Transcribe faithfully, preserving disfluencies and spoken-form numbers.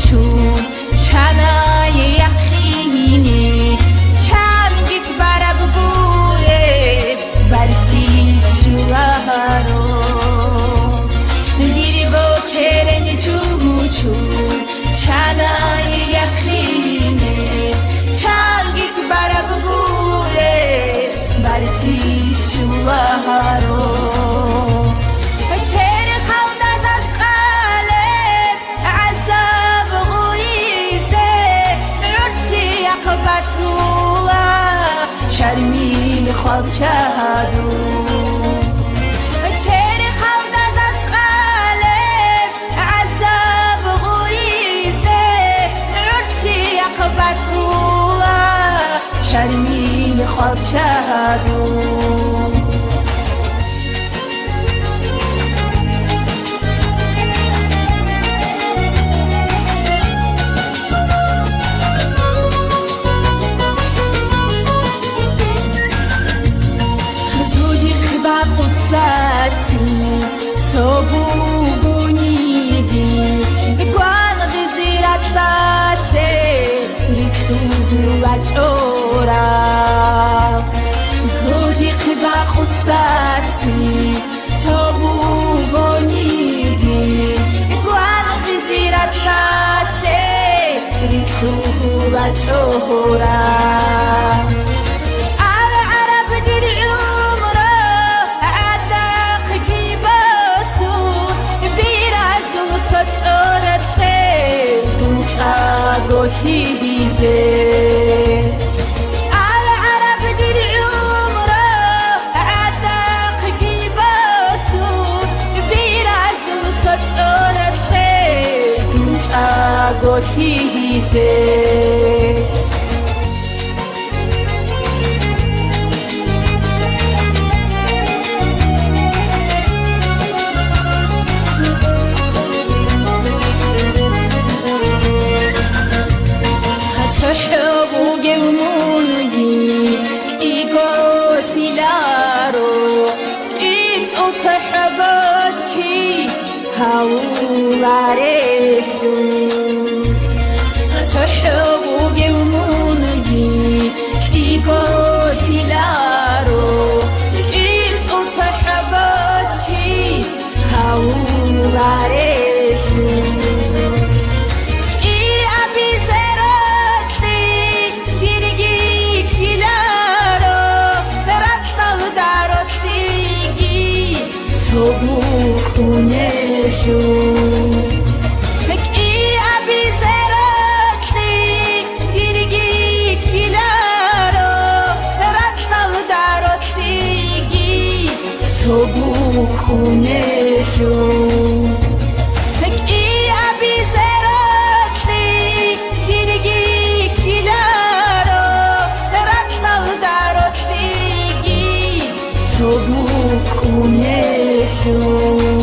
Чун чанай яхъине, чангит бараб гуреб, барти щулагьаро. Дир бокерен чучун чанай яхъине, чангит бараб гуреб, барти щулагьаро. Черхалда заз къалеб гӀазаб гъуризе, гӀурччи ахъ батула чармил хвалчагьадул. Черхалда заз къалеб гӀазаб гъуризе, гӀурччи ахъ батула чармил хвалчагьадул. Зудихъ бакъуцацин цо бугониги, гвангъизе ратӀалъе рикьула чӀораб. Зудихъ бакъуцацин цо бугониги, гвангъизе ратӀалъе рикьула чӀораб. ГӀал гӀараб дир гӀумру гӀадахъги босун, биразул цо чӀоралъе дун чӀаго лъигьизе. ГӀал гӀараб дир гӀумру гӀадахъги босун, биразул цо чӀоралъе дун чӀаго лъигьизе. ЦохӀо бугев мунги кӀиго лъиларо, кӀицӀул цохӀого чи гьавуларелъул. ЦохӀо бугев мунги кӀиго лъиларо, кӀицӀул цохӀого чи гьавуларелъул. КӀиабизе рокьи дирги ккеларо, ракьалда рокьиги цо букӀунелъул. КӀиабизе рокьи дирги ккеларо, ракьалда рокьиги цо букӀунелъул. КӀиабизе рокьи дирги ккеларо, ракьалда рокьиги цо букӀунелъул.